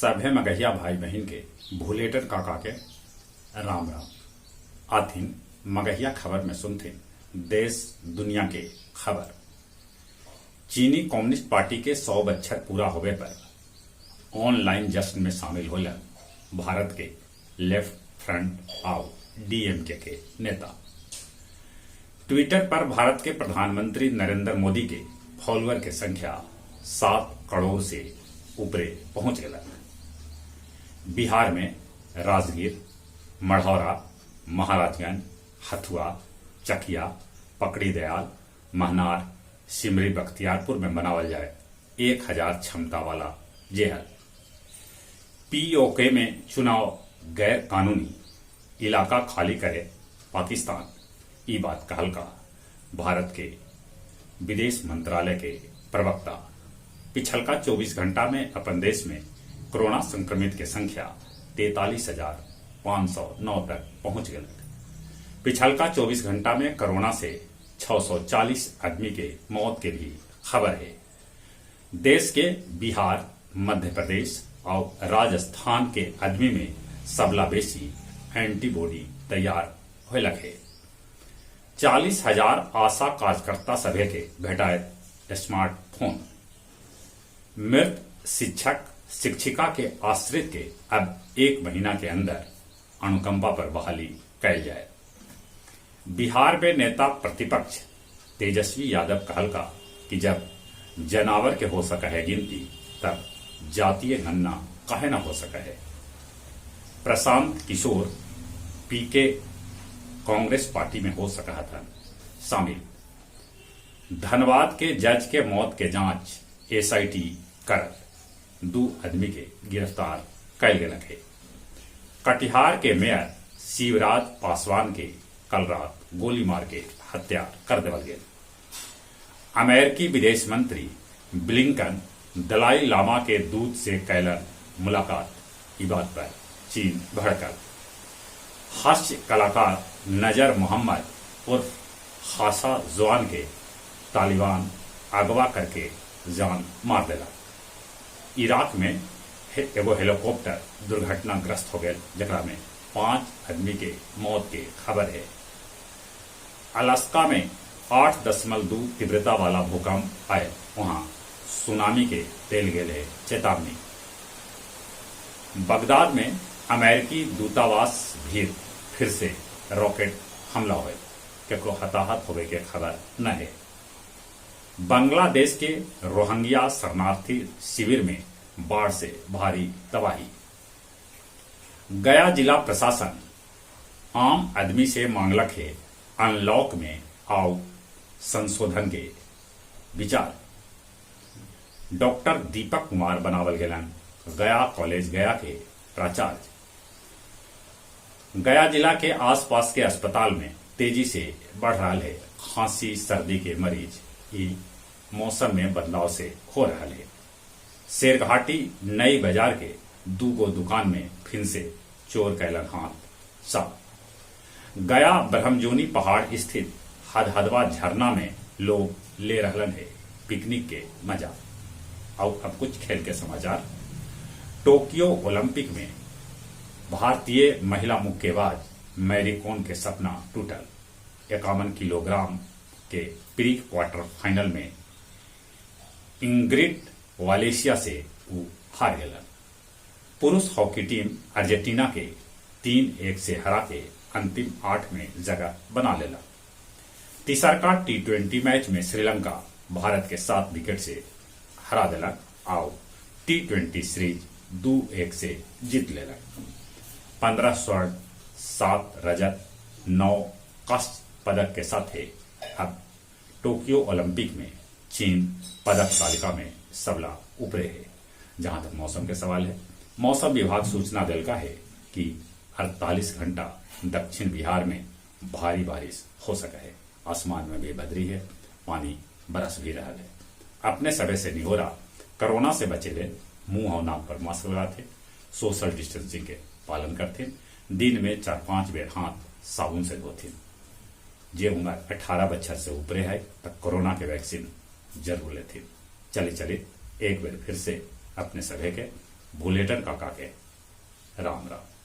सभे मगहिया भाई बहिन के भुलेटन काका के राम राम। आथिन मगहिया खबर में सुनथिन देश दुनिया के खबर। चीनी कम्युनिस्ट पार्टी के 100 बच्छर पूरा होवे पर ऑनलाइन जश्न में शामिल होलन भारत के लेफ्ट फ्रंट आउ डीएमके के नेता। ट्विटर पर भारत के प्रधानमंत्री नरेंद्र मोदी के फॉलोअर के संख्या 7 करोड़ से ऊपरे पहुंच गलक। बिहार में राजगीर, मढ़ौरा, महाराजगंज, हथुआ, चकिया, पकड़ी दयाल, महनार, सिमरी बख्तियारपुर में बनावल जाए 1000 क्षमता वाला जेहल। पीओके में चुनाव गैर कानूनी, इलाका खाली करे पाकिस्तान, ई बात कहलका भारत के विदेश मंत्रालय के प्रवक्ता। पिछलका 24 घंटा में अपन देश में कोरोना संक्रमित के संख्या 43,509 तक पहुंच गलक। पिछलका 24 घंटा में कोरोना से 640 आदमी के मौत के भी खबर है। देश के बिहार, मध्य प्रदेश और राजस्थान के आदमी में सबला बेसी एंटीबॉडी तैयार होलक है। 40,000 आशा कार्यकर्ता सभे के भेटाए स्मार्टफोन। मृत शिक्षक शिक्षिका के आश्रित के अब 1 महीना के अंदर अनुकंपा पर बहाली कैल जाए। बिहार में नेता प्रतिपक्ष तेजस्वी यादव कहलका कि जब जनावर के हो सका है गिनती, तब जातीय गणना काहे न हो सका है। प्रशांत किशोर पीके कांग्रेस पार्टी में हो सका था शामिल। धनबाद के जज के मौत के जांच एसआईटी करत, 2 आदमी के गिरफ्तार कैल गेलक है। कटिहार के मेयर शिवराज पासवान के कल रात गोली मार के हत्या कर देवल गेल। अमेरिकी विदेश मंत्री ब्लिंकन दलाई लामा के दूत से कैलन मुलाकात, ई बात पर चीन भड़कल। हास्य कलाकार नजर मोहम्मद उर्फ खासा जवान के तालिबान अगवा करके जान मार देला। इराक में एगो हेलीकॉप्टर दुर्घटनाग्रस्त हो गया, जकरा में 5 आदमी के मौत के खबर है। अलास्का में 8.2 तीव्रता वाला भूकंप आए, वहां सुनामी के देल गेल है चेतावनी। बगदाद में अमेरिकी दूतावास भी फिर से रॉकेट हमला हुए, केकरो हताहत होवे के खबर न है। बांग्लादेश के रोहिंग्या शरणार्थी शिविर में बाढ़ से भारी तबाही। गया जिला प्रशासन आम आदमी से मांगलक है अनलॉक में आओ संशोधन के विचार। डॉक्टर दीपक कुमार बनावल गेलन गया कॉलेज गया के प्राचार्य। गया जिला के आसपास के अस्पताल में तेजी से बढ़ रहा है खांसी सर्दी के मरीज, ये मौसम में बदलाव से हो रहा है। शेरघाटी नई बाजार के 2 गो दुकान में फिर से चोर कैलन हाथ साफ। गया ब्रह्मजोनी पहाड़ स्थित हदहदवा झरना में लोग ले रहलन है पिकनिक के मजा। और अब कुछ खेल के समाचार। टोक्यो ओलंपिक में भारतीय महिला मुक्केबाज मैरी कॉम के सपना टूटल। 51 किलोग्राम के प्री क्वार्टर फाइनल में इंग्रिड वालेशिया से वो हार गलन। पुरुष हॉकी टीम अर्जेंटीना के 3-1 से हरा के अंतिम 8 में जगह बना लेला। तीसरका T20 match में श्रीलंका भारत के 7 विकेट से हरा देलक आउ T20 series 2-1 से जीत लेलक। 15 स्वर्ण, 7 रजत, 9 कांस्य पदक के साथ अब टोक्यो ओलंपिक में चीन पदक तालिका में सबला ऊपरे है। जहां तक मौसम के सवाल है, मौसम विभाग सूचना देलका है कि 48 घंटा दक्षिण बिहार में भारी बारिश हो सका है। आसमान में भी बदरी है, पानी बरस भी रहा है। अपने सबे से निहोरा, कोरोना से बचे ले मुंह और नाक पर मास्क लगाते, सोशल डिस्टेंसिंग के पालन करते, दिन में 4-5 बेर हाथ साबुन से धोते। जे उम्र 18 बच्चर से ऊपरे है तब कोरोना के वैक्सीन जरूर लेते। चले चले एक बार फिर से अपने सभे के भुलेटन काका के राम राम।